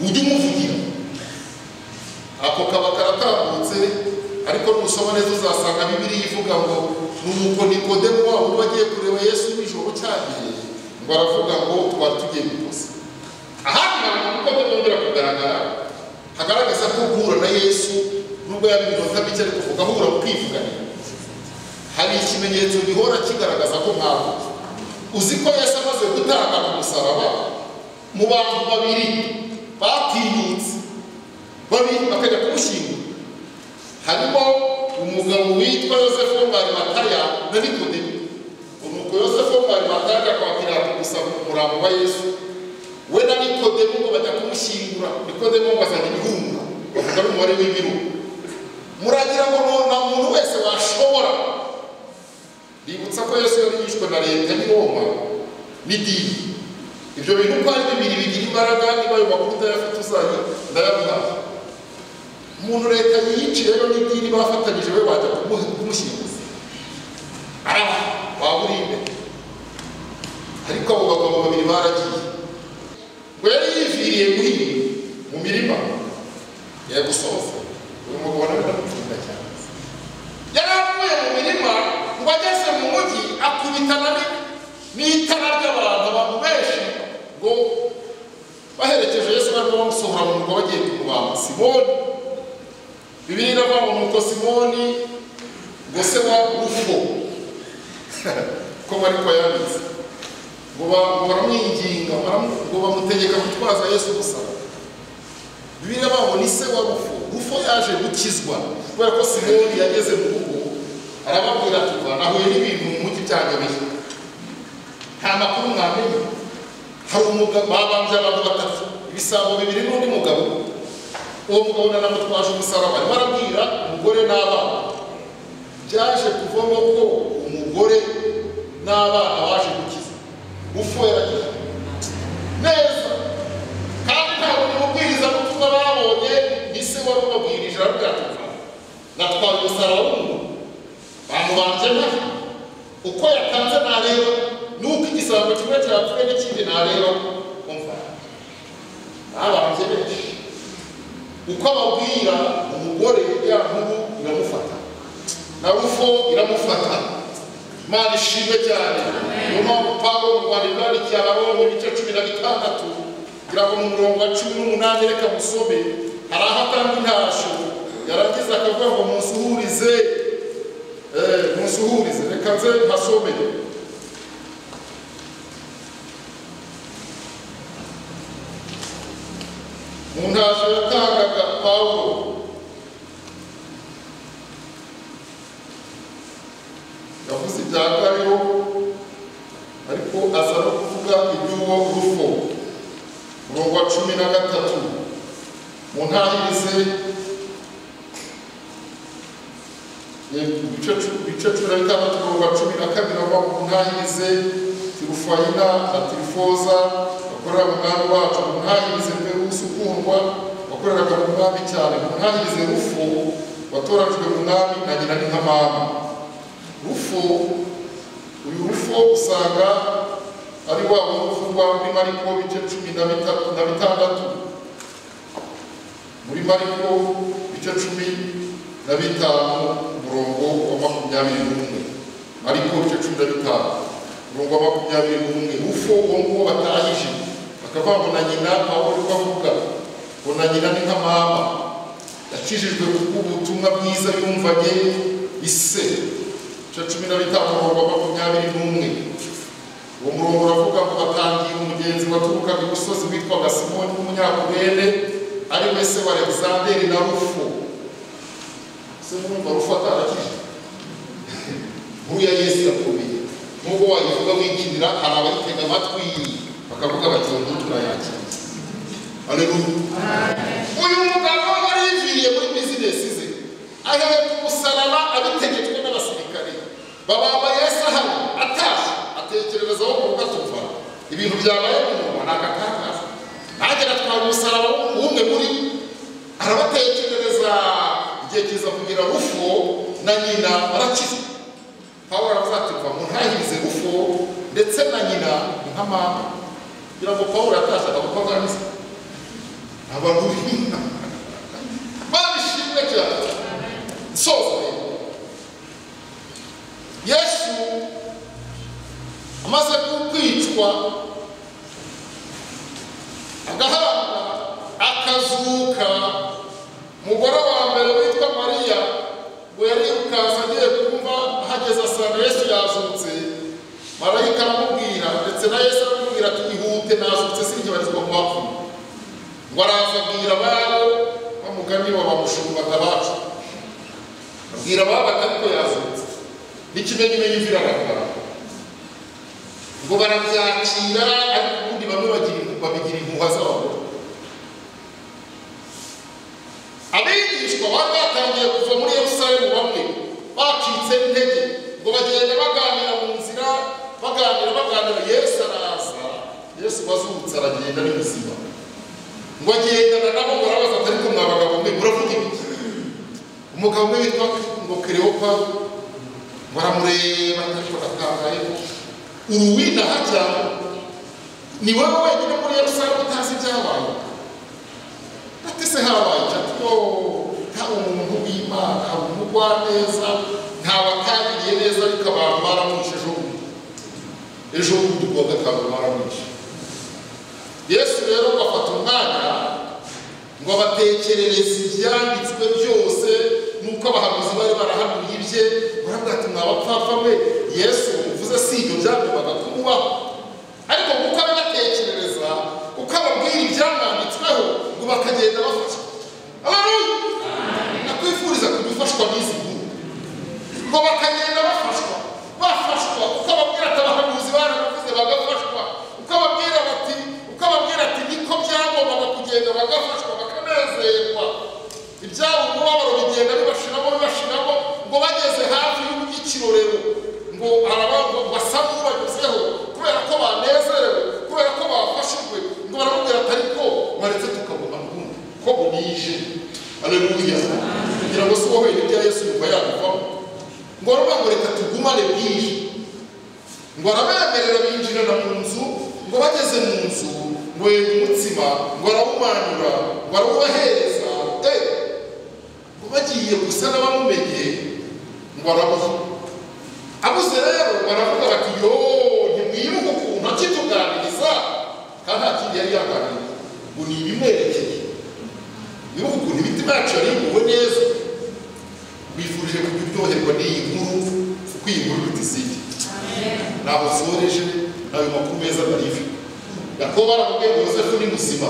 ujye umuvugira. Ako kaba karatambutse, ariko nusoma neza uzasanga Bibiliya ivuga ngo nuko Nikodemu wa wundi wagiye kureba Yesu nijoro cyagiye, ngo aravuga ngo twari tugiye gukosa. Ahandi hantu Nikodemu yongera kugaragara, hagaragaza ko guhura na Yesu nubwo yaba iminota mike ariko ugahura mukivuganira, hari ikimenyetso gihora kigaragaza ko ntabwo uzi ko Yesu amaze gutanga ku musaraba, mu bantu babiri batinyutse babiri bakajya kumushyingura, harimo umugabo witwa Yosefu wo mu Arimataya na Nikodemu. Nuko Yosefu wo mu Arimataya ajya kwa Pilato gusaba umurambo wa Yesu, we na Nikodemu ngo bajya kumushyingura. Nikodemu ngo azana ibihumura, bavuga n'umubare w'ibiro. Muragira ngo nta muntu wese washobora. Bibutsa ko Yesu yari yishwe na leta y'i Roma n'idini. Ibyo bintu uko ari bibiri bigira imbaraga, niba ayo makuru utayafite uzayi ndayaguha. Umuntu leta yiyiciyeyo n'idini bafatanyije we bajya kumushyinguza, araba waba uri imbere. Ariko abo bagabo babiri baragiye, ngo yari yiviriye guhinga mu mirima yagusoza. Uyu mugabo nawe ndamukunda cyane. Yari avuye mu mirima ngo ageze mu mujyi akubitana n'itara ry'abantu, abantu benshi ngo baherekeje Yesu barimo bamusohora mu murwa bagiye kumubamba. Simoni, Bibiliya iravuga ngo nuko Simoni ngo se wa Rufo, ko ariko yanditse, ngo baramwinginga, ngo bamutegeka gutwaza Yesu umusaraba. Bibiliya iravuga ngo ni se wa Rufo. Rufo yaje gukizwa kubera ko Simoni yageze mu rugo arababwira ati nahuye n'ibintu mu mujyi byanyobeye, nta makuru mwamenye. Hari umugabo babambye abantu batatu, ibisambo bibiri n'undi mugabo. Uwo mugabo nanamutwaje umusaraba, arimo arabwira umugore n'abana. Byaje kuvamo ko umugore n'abana baje gukiza. Rufo yaragize neza, kandi ntabwo umubwirizabutumwa babonye ni se wari ubabwirije, arabwira ati natwaye umusaraba w'umuntu, bamubambye mpari, uko yatanze ntareba, nuko igisambo kimwe cyapfuye n'ikindi ntareba. Umva, babambye benshi. Uko ababwira umugore ya nkuru iramufata, na Rufo iramufata. Imana ishimwe cyane. Niyo mpamvu Pawulo mu rwandiko yandikiye Abaroma ibice 16 kugira ngo mu murongo wa 18 reka musome, hari aho atanga intashyo, yarangiza akavuga ngo munsuhurize, munsuhurize. Reka nze mpasome. Mu ntashyo yatangaga Pawulo yavuze ibya Gayo, ariko aza no kuvuga iby'uwo Rufo. Umurongo wa 13. Muntahirize ibice 16 umurongo wa 12 avuga ngo muntahirize Tirufayina na Tirifoza bakorera mu mwami wacu, muntahirize Perusi ukundwa wakoreraga mu mwami cyane, muntahirize Rufo watoranijwe mu mwami na nyina ni nka mama. Rufo, uyu Rufo usanga ari wa wundi uvugwa muri Mariko ibice 16, muri Mariko ibice 15 umurongo wa 21. Mariko ibice 15 umurongo wa 21. Rufo uwo nguwo batahije bakavuga ngo na nyina, Pawulo ariko avuga ngo na nyina ni nka mama, yakijijwe kubw'ubutumwa bwiza yumvanye ise. Ibice 15 umurongo wa 21. Uwo murongo uravuga ngo batangira umugenzi waturukaga imusozi witwaga Simoni w'umunyakurene, ari we se wa Alexanderi na Rufo. Se murumva Rufo atarakije? Inkuru ya Yesu irakomeye, nubwo wayivuga wikinira hari abayitega amatwi bakavuga bati iyo nkuru turayakiriye. Haleluya. Uyu mugabo yari yiviriye muri bizinesi ze, aheka umusaraba abitegetswe n'abasirikare, babamba Yesu ahari atashye, atekererezaho mu rugo atumva ibintu byabaye mu murwa ni agatangaza. Nanjye natwara umusaraba w'umwe muri arabatekerereza. Igihe kiza kugira Rufo na nyina barakizwa. Pawulo aravuga ati mva muntahirize Rufo ndetse na nyina ni nka mama. Kugira ngo Pawulo yatashyaga kuko aganiriza abantu babishimwe cyane. Nsoza rero, Yesu amaze kwicwa agahambwa akazuka, umugore wa mbere witwa Mariya ngo yarirukanse agiye kumva, ahageze asanga Yesu yazutse. Marayika aramubwira, ndetse na Yesu aramubwira ati ihute nazutse sinkibarizwa mu bapfuye. Ngo araza abwira ababo bamugani wa bamushumba abacu, abwira ababo ariko yazutse, n'ikimenyimenyi imvura iraragara. Ngo barabyakira, ariko ubundi bamwe babigira impuha z'abagore. Abigishwa bari batangiye kuva muri Yerusalemu, bamwe bacitse intege, ngo bagenda baganira mu nzira, baganira. Yesu araza, Yesu wazutse aragenda ari muzima, ngo agendana nabo. Ngo arabaza ati ariko mwa bagabo mwe muravuga ibiki? Umugabo umwe witwa ngo Kleopa ngo aramureba ariko atangaye, uruwinaha cyane ni wowe wenyine muri Yerusalemu utazi ibyabaye? Ati se habaye iki? Ati nta umuntu w'Imana, umugwaneza, ntawe atagiriye neza, ariko abantu baramwishe ejo bundi kuwa gatanu baramwishe. Yesu rero ngo afata umwanya ngo abatekerereze ibyanditswe byose nuko abahanuzi bari barahanuye ibye. Baravuga ati mwa bapfapfa mwe, Yesu uvuze si ibyo byagombaga kumubaho, ariko kuko abibatekerereza, uko ababwira ibyamwanditsweho, ngo bakagenda bafashwa. Haleluya. Nakwifuriza kujya ufashwa n'izi nkuru, ngo bakagenda bafashwa, uko ababwira ati abahanuzi barabivuze bagafashwa, uko ababwira bati, uko ababwira ati niko byagombaga kugenda bagafashwa, bakanezerwa. Ibyabo umubabaro bigenda bibashiramo, ngo bageze hafi y'ikirorero ngo basa n'ubanyuzeho kubera ko banezerewe, kubera ko bafashijwe. Ngo baramubwira ati ariko baretse tukaguma n'ubundi ko bunije. Haleluya. Kugira ngo si wowe n'ibya Yesu yumva yabivamo. Ngo baravuga ngo reka tugumane bwije. Ngo arabemerera binjirana mu nzu, ngo bageze mu nzu ngo yenda umutsima, ngo arawumanura, ngo arawubahereza. Ngo bagiye gusa n'abamumenye, ngo arabuze. Abuze rero baravuga bati yo ntimwibuke ukuntu akituganiriza, kandi nta kindi yari yaganiriye, ngo ni ibimwerekeye. Wibuke ukuntu imitima yacu yari iguwe neza. Bifurije kujya uryoherwa n'iyi nkuru, kuko iyi nkuru iruta izindi. Ntabwo nsoreje n'ayo makuru meza narive. Yakobo aramubwiye ngo Yosefu ni muzima,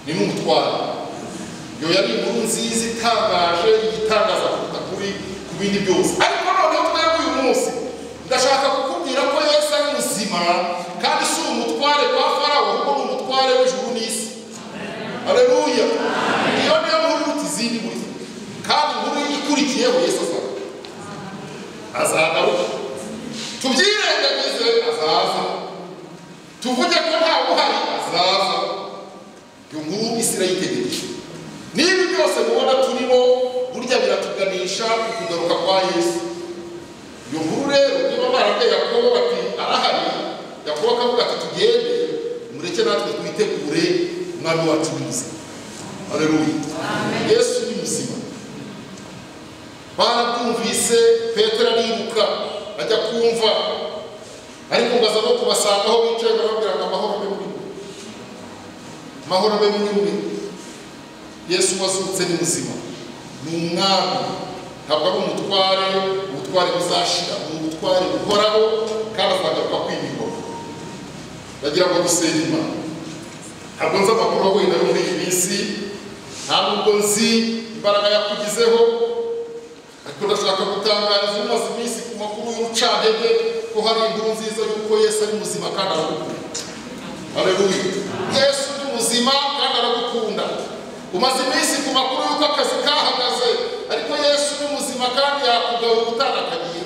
ni n'umutware. Iyo yari inkuru nziza itangaje, igitangaza kuruta kuri ku bindi byose. Ariko noneho twebwe uyu munsi ndashaka kukubwira ko Yesu ari muzima, kandi si umutware kwa Farawo, ahubwo ni umutware w'ijuru n'isi. Haleluya. Igikurikiyeho Yesu azagaruka. Tubyirengagize azaza, tuvuge ko ntawe uhari azaza. Iyo nkuru isi irayitegereje. Niba byose mubona turimo burya biratuganisha ku kugaruka kwa Yesu. Iyo nkuru rero niba barabwiye Yakobo bati arahari, Yakobo akavuga ati tugende, mureke natwe twitegure, umwami wacu ni muzima. Haleluya. Yesu ni muzima. Barabyumvise, Petero ariruka ajya kumva, ariko ngo aza no kubasanga aho bicaye, barababwira ngo amahoro abe muri mwe, amahoro abe muri mwe. Yesu wazutse ni muzima, ni umwami, ntabwo ari umutware, ubutware buzashira, ni ubutware buhoraho kandi azagaruka kwimikwa. Ndagira ngo dusenge Imana. Ntabwo nzi amakuru wenda yo muri iyi minsi, nta nubwo nzi imbaraga yakugizeho, ariko ndashaka gutangariza umaze iminsi ku makuru y'urucantege ko hari inkuru nziza y'uko Yesu ari muzima kandi aragukunda. Haleluya. Yesu ni muzima kandi aragukunda. Umaze iminsi ku makuru y'uko akazi kahagaze, ariko Yesu ni muzima kandi yakugarura utanakagiye.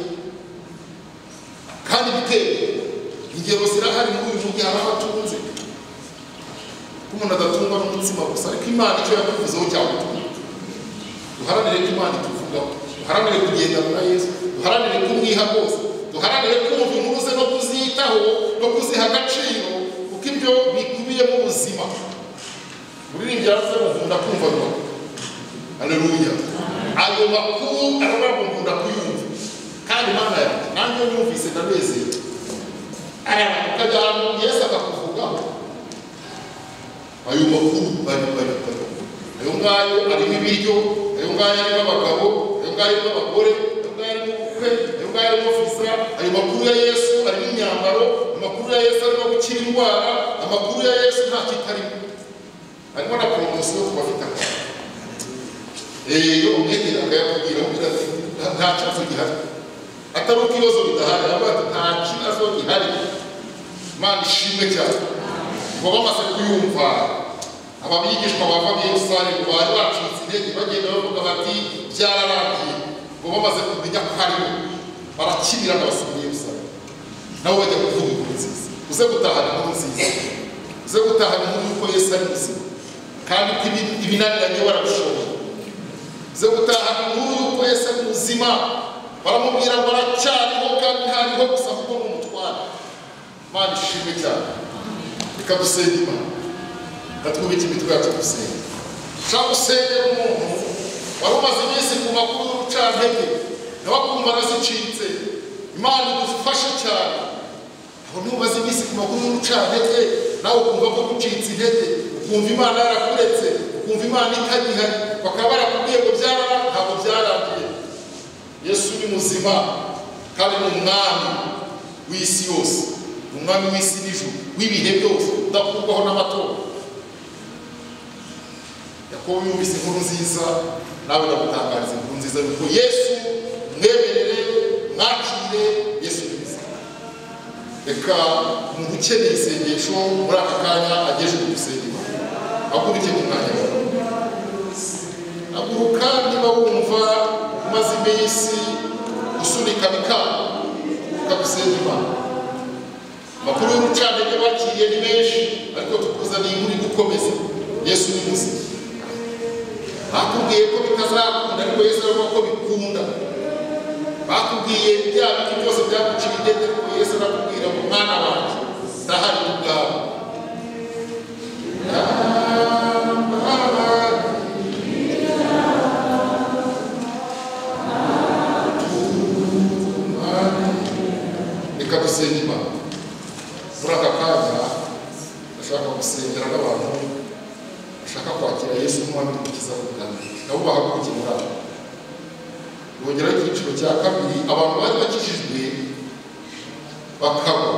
Kandi bitewe ingero zirahari muri uyu mujyi, hari abatunze ko umuntu adatungwa n'umutsima gusa, ariko Imana icyo yakuvuzeho cyagutunga. Duharanire ko Imana ituvugaho, duharanire kugendana na Yesu, duharanire kumwiha rwose, duharanire kumva inkuru ze no kuzitaho no kuziha agaciro, kuko ibyo bikubiyemo ubuzima. Muririmbyi yaravuze ngo nkunda kumva ayo makuru. Haleluya. Ayo makuru aravuga ngo nkunda kuyumva, kandi Imana yanjye nanjye nyumvise ndanezerewe. Ukajya ahantu Yesu akakuvugaho, ayo makuru ayo ngayo arimo ibiryo, ayo ngayo arimo abagabo, ayo ngayo arimo abagore, ayo ngayo arimo ubukwe, ayo ngayo arimo visa. Ayo makuru ya Yesu arimo imyambaro, amakuru ya Yesu arimo gukira indwara, amakuru ya Yesu nta kitarimo. Harimo na poromosiyo ku bafite akazi. Iyo umwegera akayakubwira, amubwira ati nta kibazo gihari, atari uko ibibazo bidahari, aravuga ati nta kibazo gihari. Imana ishimwe cyane. Ngo bamaze kuyumva, aba bigishwa bava mu Yerusalemu bari bacitse intege, bagenda bavuga bati byararangiye. Ngo bamaze kumenya ko hariho, barakibirana basubira i Yerusalemu, nabo bajya kuvuga inkuru nziza. Uze gutahana inkuru nziza, uze gutahana inkuru y'uko Yesu ari muzima kandi ko ibinaniranye barabishoboye. Uze gutahana inkuru y'uko Yesu ari muzima. Baramubwira ngo aracyariho kandi ntariho gusa kuko ni umutware. Imana ishimwe cyane. Reka dusenge Imana. Katwubike imitwe yacu gusenga. Ushaka gusengera umuntu wari umaze iminsi ku makuru y'urucantege, nawe akumva arazicitse. Imana idufashe cyane. Aho ntumaze iminsi ku makuru y'urucantege, nawe ukumva ko gucitse intege, ukumva Imana yarakuretse, ukumva Imana itagihari, bakaba barakubwiye ngo byararangiye, ntabwo byarangiye. Yesu ni muzima kandi ni umwami w'isi yose, umwami w'isi n'ijuru, w'ibihe byose, udakurwaho n'amatora. Yakobo yumvise inkuru nziza, nawe ndagutangariza inkuru nziza yuko Yesu mwemerere, mwakire. Yesu ni muzima. Reka umuntu ukeneye isengesho muri aka kanya ageje ku gusenga Imana, ahaguruke mu mwanya wawe. Haguruka niba wumva umaze iminsi usunika bikanga, ukagusenga Imana. Amakuru y'urucantege bakiriye ni menshi, ariko tukuzaniye inkuru igukomeza. Yesu ni muzima. Bakubwiye ko bitazakunda, ariko Yesu aravuga ko bikunda. Bakubwiye bya bintu byose byaguciye intege, ariko Yesu arakubwira ngo mwana wanjye ndahari ku bwawe. Reka dusenge Imana. Muri aka kanya ndashaka gusengera n'abantu bashaka kwakira Yesu nk'umwami n'umukiza w'ubwami, nabo bahaguruke muri aka. Bongeraho icyiciro cya kabiri, abantu bari bakijijwe bakagwa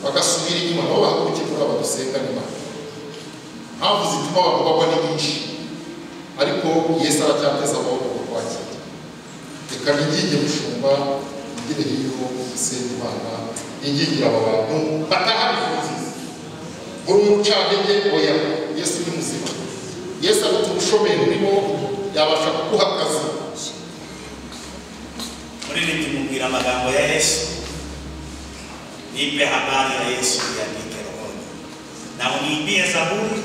bagasubira inyuma, nabo bahaguruke muri aba dusengane Imana. Impamvu zituma abantu bagwa ni nyinshi, ariko Yesu aracyateza amaboko ngo kwakira. Reka ninginge mushumba, ningire hino gusenga Imana, ningingira aba bantu batahana inkuru nziza. Muri urucantege, oya, Yesu ni muzima. Yesu afite ubushomeri urimo, yabasha kuguha akazi. Mbwira amagambo ya Yesu, nipe habari ya Yesu iandike rohoni, na uniimbie zaburi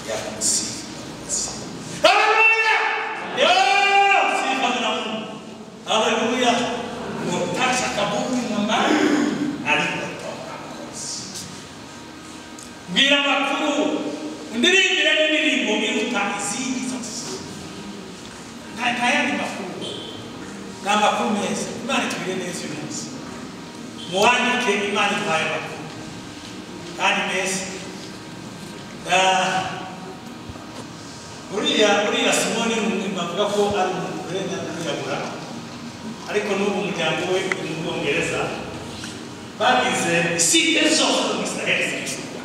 ya kumsifu. Haleluya! Sifa na Mungu. Haleluya! Ngotasha kaburi mwambani alikotoka Mwokozi. Mbwira amakuru, undirimbire n'indirimbo iruta izindi zose. Nta yandi makuru, ni amakuru meza. Imana itugirire neza uyu munsi. Muwandike, Imana iduhaye amakuru kandi meza. Uriya Simoni bavuga ko ari umugore nyamwirabura, ariko n'ubu umuryango we uri mu Bwongereza. Bagize site zose mu Israel zishyurwa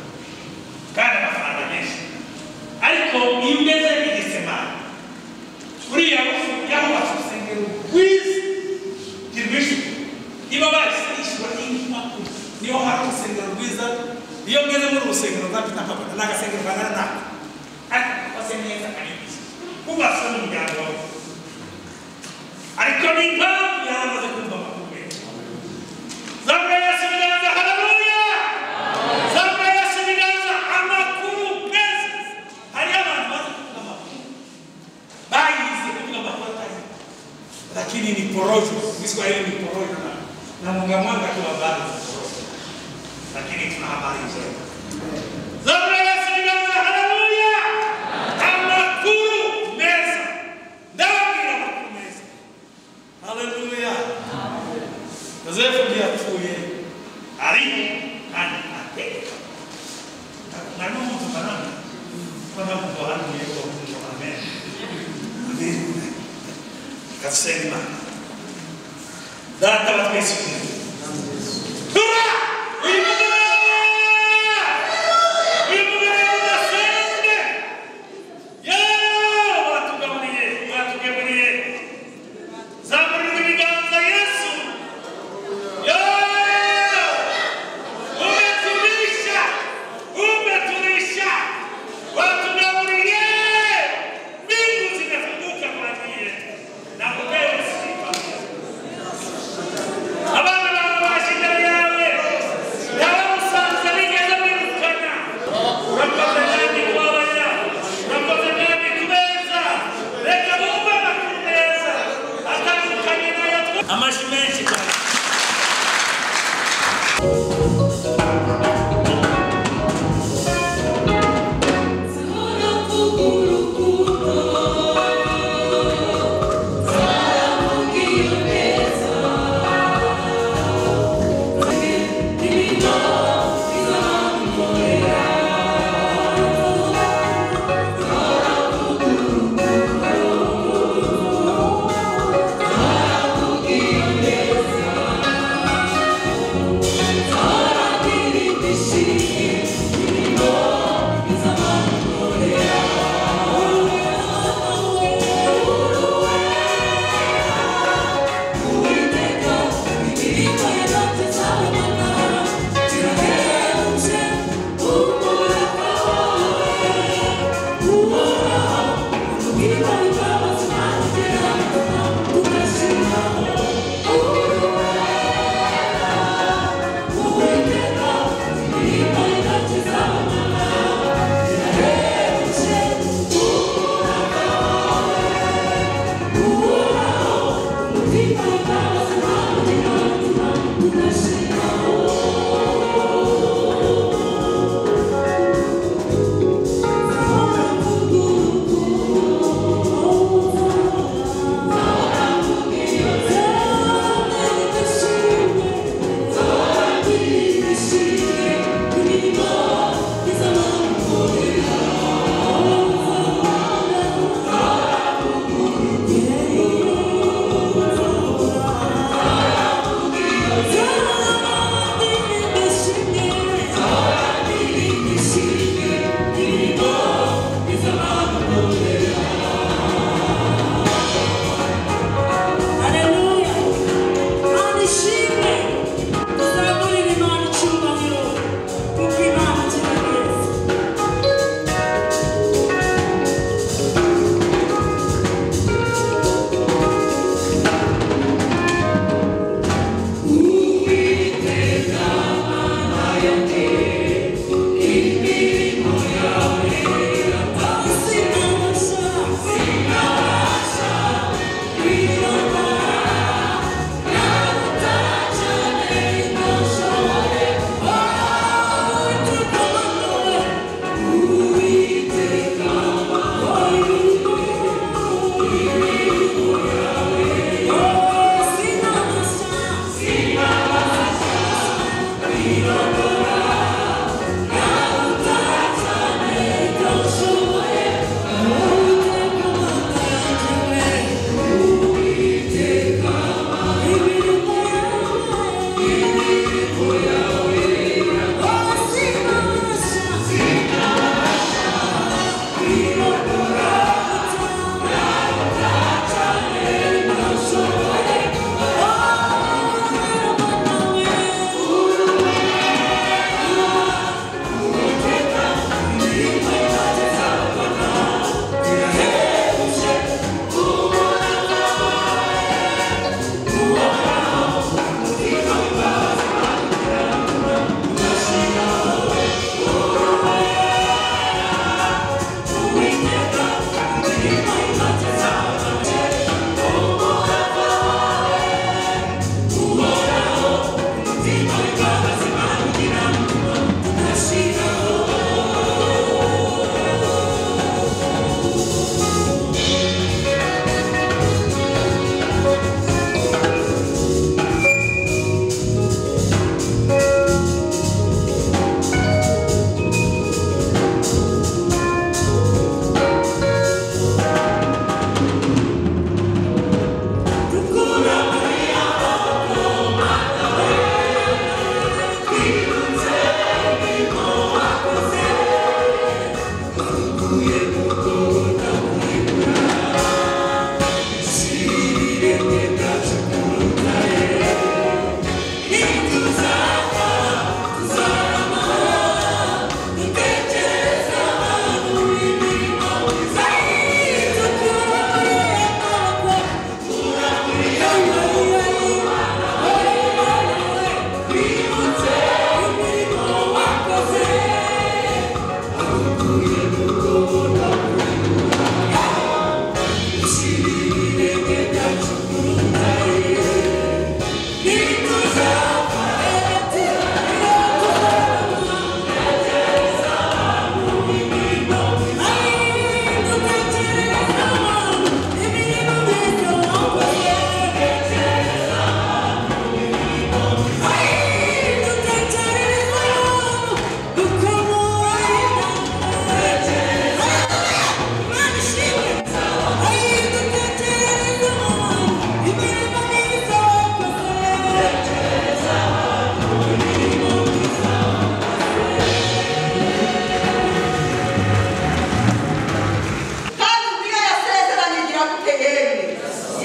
kandi amafaranga menshi, ariko iyo ugeze i Getsemani, uriya yahubatse urusengero rwiza ntirwishyurwa. Niba bahise bishyura impapuro, niyo hari urusengero rwiza. Iyo ngeze muri urusengero nzapita nkabona ni agasengero kangana nako, ariko gakoze neza karimbishije, kubatswe n'umuryango wawe. Ariko ni impamvu yaramaze kumva amakuru meza. Zamura Yesu ibiganza, haleluya! Zamura Yesu ibiganza, amakuru meza. Hariho abantu bazi kuvuga amakuru, bayize kuvuga amakuru atari, lakini ni porojo. Kiswahili ni porojo na mwanga tu habari za porojo, lakini tuna habari njema. Zamura Yesu ibiganza, haleluya! Amakuru meza, ndababwira amakuru meza. Haleluya! Yosefu ntiyapfuye, ari kandi ateka. Mwarimu mutukanana ko ntabwo hanuye ko ngo amen. Amen. Reka dusenge Imana. Data wa twese tura uyu mugoroba udasenge. Yewe watugaburiye, watugemuriye. Zamurira ibiganza Yesu. Umetulisha, umetulisha, watugaburiye. Mbingu zimefunguka kwa ajili yetu na upewe sifa. Abana bawe baje imbere yawe, ndabamusanze bigeze birukana. Urakoze kandi kubabarira, urakoze kandi kubeza. Reka bumve amakuru meza atandukanye n'ayo amashyi menshi cyane. Thank you.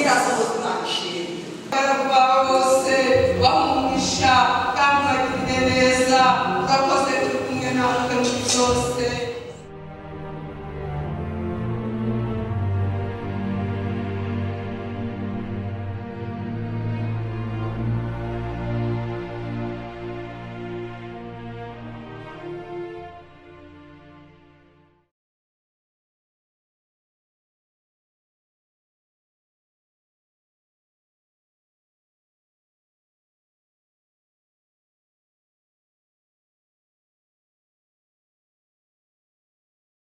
Irasohoza.